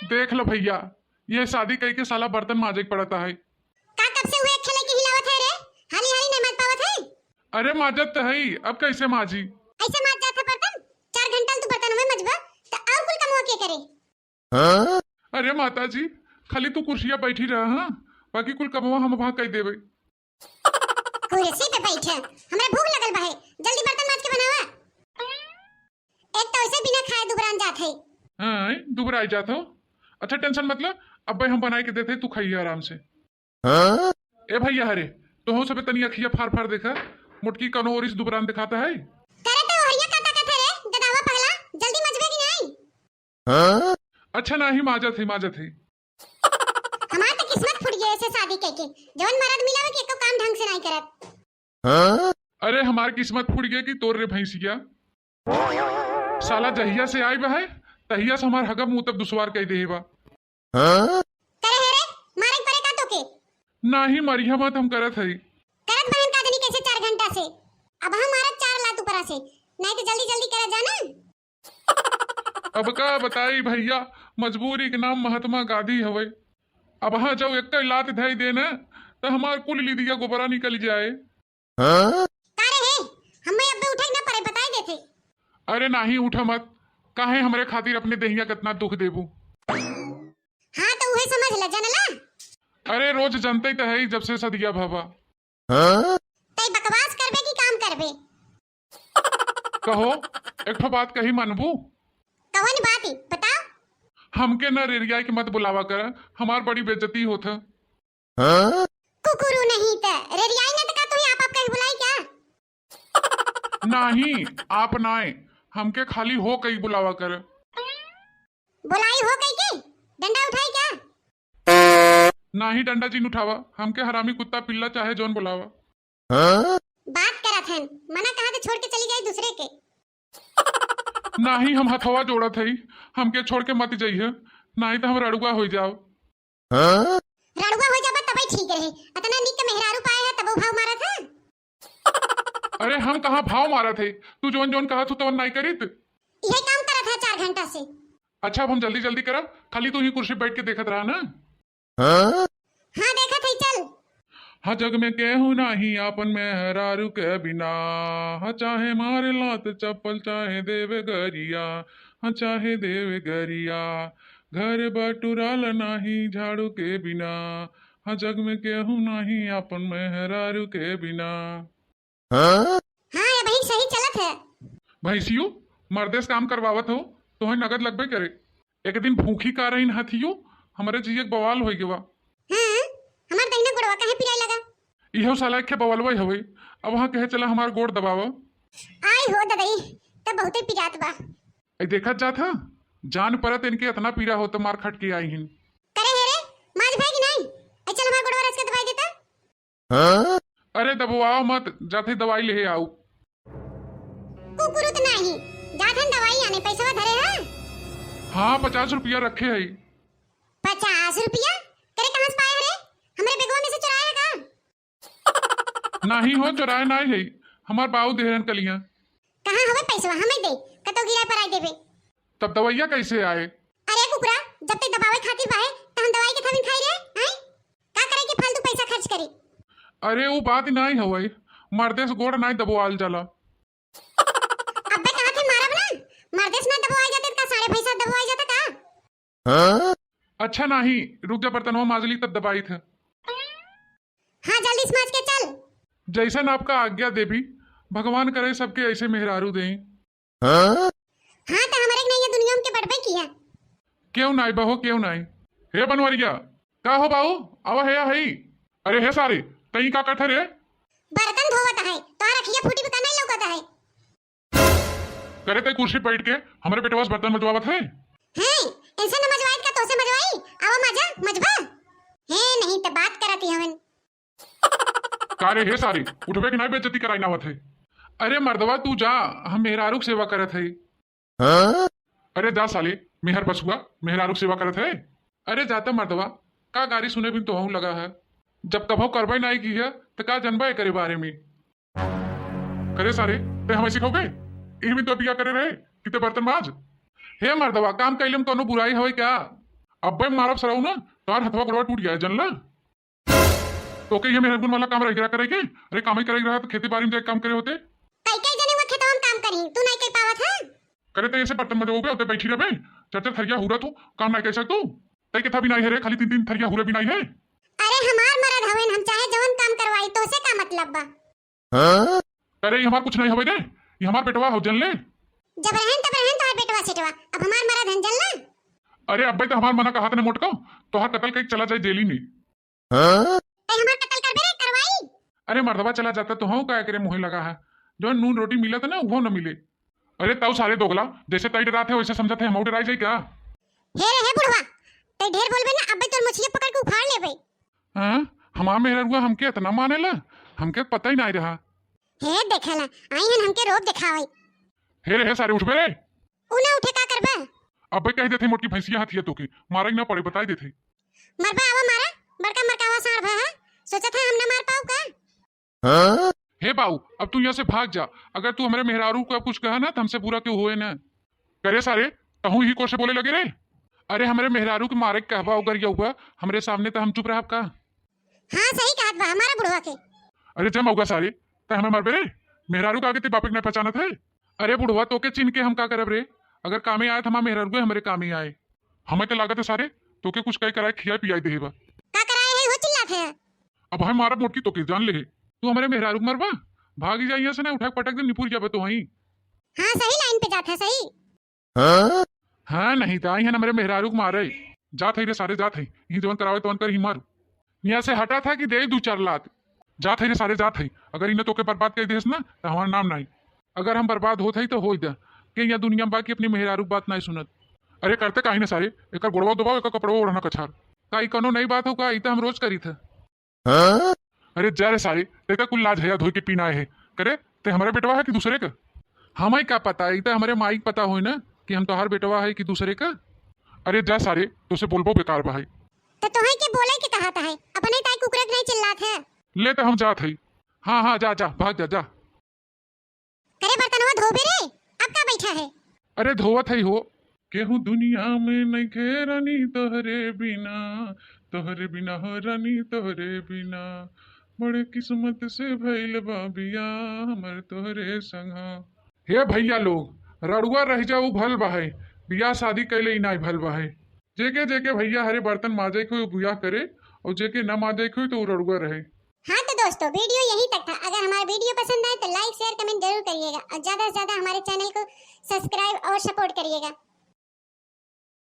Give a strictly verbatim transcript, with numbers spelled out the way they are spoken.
देख ल भइया, ये शादी कइके साला बर्तन माजे के पड़त है। का कब से उहे एक ठे लइके हिलावत है रे? हाली हाली नहीं माज पावत है। अरे माजत त है, अब कइसे माजी? अइसे माज जात है बर्तन? चार घंटा ल तू बर्तन में मजबा, त अउर कुल कमवा के करे? अरे माता जी, खाली तू कुर्सिया बइठी रह, हाँ, बाकी कुल कमवा हम वहाँ कइ देबे। कुर्सी पे बइठे, हमरा भूख लगल बा है, जल्दी बर्तन माज के बनावा। एक तो ऐसे बिना खाए दुबरान जात है। हाँ, दुबराई जात हो। अच्छा tension मत लो, अब्बे हम बनाई के देते, तू खाइए आराम से। ए भइया हरे, तोहू सबे तनी अखिया फार फार देखा, मोटकी कौनो ओरिस दुबरान दिखाता है। करे तो ओहरिया का ताकत है रे, गदावा पगला, जल्दी मजबे कि नहीं? अच्छा नाही, माजत है, माजत है। हमार तो किस्मत फूट गया ऐसे शादी कइके, जवन मरद मिला कि एको काम ढंग से नहीं करत। अरे हमार किस्मत फूट गया कि तोर रे भैंसिया। साला जहिया से आइब है, तहिया से हमार हगब मुतब दुश्वार कइ देहे बा। करे है रे, मारे के परे का तोके? नाही मरिया मत, हम करत हई। करत बहन का जनी कैसे चार घंटा से, अब हम मारत चार लात ऊपरा से, नहीं तो जल्दी जल्दी करत जाना। अब का बताई भइया, मजबूरी के नाम महात्मा गांधी हवे। अब हाँ जब एक लात धई देना, त हमार कुल लिदिया गोबरा निकल जाए। का रे हे? हमें अब्बे उठे के ना पड़े, बताई देते। अरे नाही उठा मत, काहे हमरे खातिर अपने देहिया कितना दुख देबू? हाँ तो उहे समझ ल, जानला? अरे रोज जनते त है जब से सदिया भवा। तई बकवास करबे कि काम करबे? कहो, एक ठो बात कही मानबू? कवन बात ही? बताओ। हमके ना रेरिया के मत बुलावा कर, हमार बड़ी बेइज्जती होत है। कुकुरू नहीं त रेरियाई ना त का तुही आप आप कही बुलाई क्या? नाही, आप नाय, हमके खाली हो कही बुलावा कर। बुलाई हो कही के? डंडा उठाई क्या? नाही डंडा जिन उठावा, हमके हरामी कुत्ता पिल्ला चाहे जौन बुलावा। बात करत हन, मना कहा तो छोड़ के चली जाई दूसरे के। नाही हम हथवा जोड़त हई, हमके छोड़ के मत जइहे, नाही तो हम रड़ुआ हो जाओ। रड़ुआ हो जाबा तबे ठीक रहे, अतना निक मेहरारू पाए है तबो भाव मारत है। अरे हम कहाँ भाव मारत है, तू जौन जौन कहा तू तवन नाही करित। यही काम करत है चार घंटा से। अच्छा अब हम जल्दी जल्दी करब, खाली तू ही कुर्सी बैठ के देखत रहा ना। हाँ देखत है, चल। हाँ जग में केहू नाही आपन मेहरारू के बिना, हाँ चाहे मारे लात चप्पल चाहे देवे गरिया, हाँ चाहे देवे गरिया, घर बटुराल नाही झाड़ू के बिना, हाँ जग में केहू नाही आपन मेहरारू के बिना। हाँ ये भाई सही चलत है। भैंसियो, मर्दे से काम करवावत हो, तोहे नगद लगबे करे। एक दिन भूखी का रहीन हथियो, हमरे जिये के बवाल होइ गवा। हाँ, हमार दहिना गोड़वा काहे पिराए लगा? इहो साला एक बवलवे हवे, अब वहाँ कहे चला हमार गोड़ दबावा। आई हो ददई, तब बहुते पिरात बा। ऐ देखत जात ह, जान परत इनके इतना पीरा होत मार खट के आई हिन। करे हे रे, माज भाई कि नहीं? ऐ चल हमार गोड़वा रच के दबाई देता। अरे दबवाओ मत, जाथे दवाई लेहे आऊ। कुकुरुत नाही, जाथन दवाई आने, पैसवा धरे है? हाँ, पचास रुपया रखे है। पचास रुपया? करे कहाँ से पाए रे? हमरे बेगवा में से चुराए है का? नाही हो, चुराए नाही है, हमार बाऊ देहरन कलिया। कहाँ हवे पैसवा, हमें दे, कतो गिरा पर आए देबे। तब दवाइया कैसे आए? अरे कुकुरा, जब ते दबावे खातिर बाहे, त हम दवाई के थामिन खाई रे, हैं? का करे के फालतू पैसा खर्च करी? अरे उ बात नाई हवई, मर्दे से गोड़ नाई दबवाल जाला। अब्बे कहा थे मारब ना, मर्दे से ना दबवाई जाते त का साढ़े भैंसा दबवाई जाता का? हाँ? अच्छा नाही, रुक जा बर्तनवा माजली तब दबाई थे। हाँ जल्दी से माज के चल। जैसन आपका आज्ञा देवी, भगवान करे सबके ऐसे मेहरारू दें। हाँ? हाँ, तो हमरे के नहीं, ये दुनिया में के बटबे किया। क्यों नाई बहो, क्यों नाई? हे बनवरिया, का हो बाऊ? आवा है, हई। अरे हे सारे, तई का करत है रे? बर्तन धोवत है, तोहार अखिया फूटी पे का नहीं लौकत है? करे तई कुर्सी बैठ के हमरे बेटवा से बर्तन मजवावत है? हैं, इनसे न मजवाई का तोसे मजवाई? आवा मजा, मजबा? हे, नहीं तो बात करत ही हवन। का रे हे सारे, उठबे कि नाई बेइज्जती कराई नावत है? अरे मर्दवा तू जा, हम मेहरारू के सेवा करत है। हाँ? अरे जा साले, मेहर पछुआ, मेहरारू के सेवा करत है। अरे जाता मर्दवा, का गारी सुने बिन तोहू लगा है। जब कभो करबे नाई की है, त का जनबे करे बारे में। करे सारे, ते हमें सिखोगे? इही में तो बिया करे रहे कि ते बर्तन माज। हे मर्दवा, काम कैले में कौनो बुराई हवे क्या? अब्बे मारब सराऊ ना, तोहार हथवा गोड़वा टूट जाए, जनला? तोके ये मेहरगुन वाला काम रह गया करे के? अरे, काम ही करे रहा तो खेती बाड़ी में जाके काम करे होते। कई कई जने वो खेतवा में काम करी, तू नहीं कई पावत है? करे तो ऐसे बर्तन मजबूबे होते, बैठी रहबे, चार चार थरिया हुरा तू, काम नहीं कर सकतू? तई के था भी नहीं है रे, खाली तीन तीन थरिया हुरा भी नहीं है। अरे, हमार मरद हवेन, हम चाहे जवन काम करवाई, तोसे का मतलब बा? हाँ? अरे, ये हमार कुछ नहीं हवे रे, ये हमार बेटवा हो, जन ले। जब रहन तब रहन तोहार बेटवा सेटवा, अब हमार मरद हन, जन ले। अरे, अब्बे तो हमार मना कहा तने मोटको, तोहार कत्ल कई चला जाए जेली में। हाँ? ए, हमार कत्ल करबे रे, करवाई। अरे, मर्दवा चला जाता तो हूँ का करे मुँहे लगा है, जो नून रोटी मिलत ना, वो न मिले। अरे, ताऊ सारे दोगला, जैसे तई डरात है, वैसे समझत है, हम डराई जाई का? हे रे, हे बुढ़वा, तई ढेर बोलबे ना, अब्बे तोर मुछिया पकड़ के उखाड़ लेबे। हाँ, हमार मेहररुआ हमके इतना मानेला, हमके पता ही नहीं रहा। हे देखेला, आई हन हमके रोब देखावे। हे रे, हे सारे उठबे रे। उ ना उठे का करबे? अबे कह देथे मोटकी भैंसिया हथिया तोके, मारे ना पड़े, बताई देथे। मरबा आवा मारा, बड़का मरकावा साँढ़ भा है, सोचत है हम ना मार पाऊ का? हाँ? हे बाऊ, अब तू यहाँ से भाग जा। अगर तू हमरे मेहरारू को अब कुछ कहा ना, तो हमसे बुरा क्यों होए ना। करे सारे, तहूँ ही कोर से बोले लगे रे। अरे, हमरे मेहरारू के मारे के कहबा, अगर ये हुआ हमरे सामने, तो हम चुप रहब का? हाँ, सही कहत बा हमारा बुढ़वा के। अरे, जम होगा सारे, तै हमें मारबे रे? मेहरारू के आगे ते बापे के नहीं पहचानत है? अरे बुढ़वा, तोके चिन्ह के हम का करब रे? अगर कामे आए, तो हमार मेहरारू हमरे कामे आए। हमें तो लागत है सारे, तोके कुछ कई कराए, खियाए पियाए देहे बा। का कराए है, वो चिल्लात है? अब हम मारब मोटकी तोके, जान ले। तू हमरे मेहरारू के मरबा? भागी जा यहाँ से ना, उठा के पटक दे, निपुर जाबे तो हई। हाँ, सही लाइन पे जात है, सही। हाँ? हाँ, नहीं तो आई है ना हमरे मेहरारू के मारे। जात है रे सारे, जात है। यही जवन करावे तवन कर ही मारू। यहाँ से हटा था कि दे दू चार लात। जात है रे सारे, जात है। अगर इन्हें तोके बर्बाद कर देस ना, तो हमारा नाम नहीं। अगर हम बर्बाद होत है तो होई दे। के यहाँ दुनिया में बाकी अपनी मेहरारू के बात नहीं सुनत। अरे करते काहे ना सारे, एकर गोड़वा दबाओ, एकर कपड़वा ओढ़ना कछार। का ई कौनो नई बात हो का? ई तो हम रोज करी थे। हाँ? अरे जा रे सारे, तेका कुल लाज हया धोई के पीना है। करे, ते हमारे बेटवा है कि दूसरे का? हमें का पता, ई तो हमारे माई के पता होई ना कि हम तोहार बेटवा है कि दूसरे का। अरे जा सारे, तोसे बोलबो बेकार बा है। तो तोहे के बोले के कहत है, अपने ताई कुकरे के नहीं चिल्लात है। ले तो हम जात है। हाँ, हाँ, जा, जा, भाग जा, जा। करे बर्तनवा धोबे रे, अब का बैठा है? अरे धोवत है हो। केहू दुनिया में नइखे रानी तोहरे बिना, तोहरे बिना हो रानी तोहरे बिना, बड़े किस्मत से भइल बा बियाह हमर तोहरे संगा। हे भैया लोग, रड़ुआ रह जाऊ भल बा है, बियाह शादी कैले ही नाई भल बा है। जेके जेके भैया हरे बर्तन माजे के होई, उ बियाह करे, और जेके ना माजे के होई, तो उ रड़ुआ रहे। हाँ तो दोस्तों, वीडियो यहीं तक था। अगर हमारा वीडियो पसंद आए तो like, share, comment जरूर करिएगा और ज़्यादा से ज़्यादा हमारे चैनल को subscribe और support करिएगा।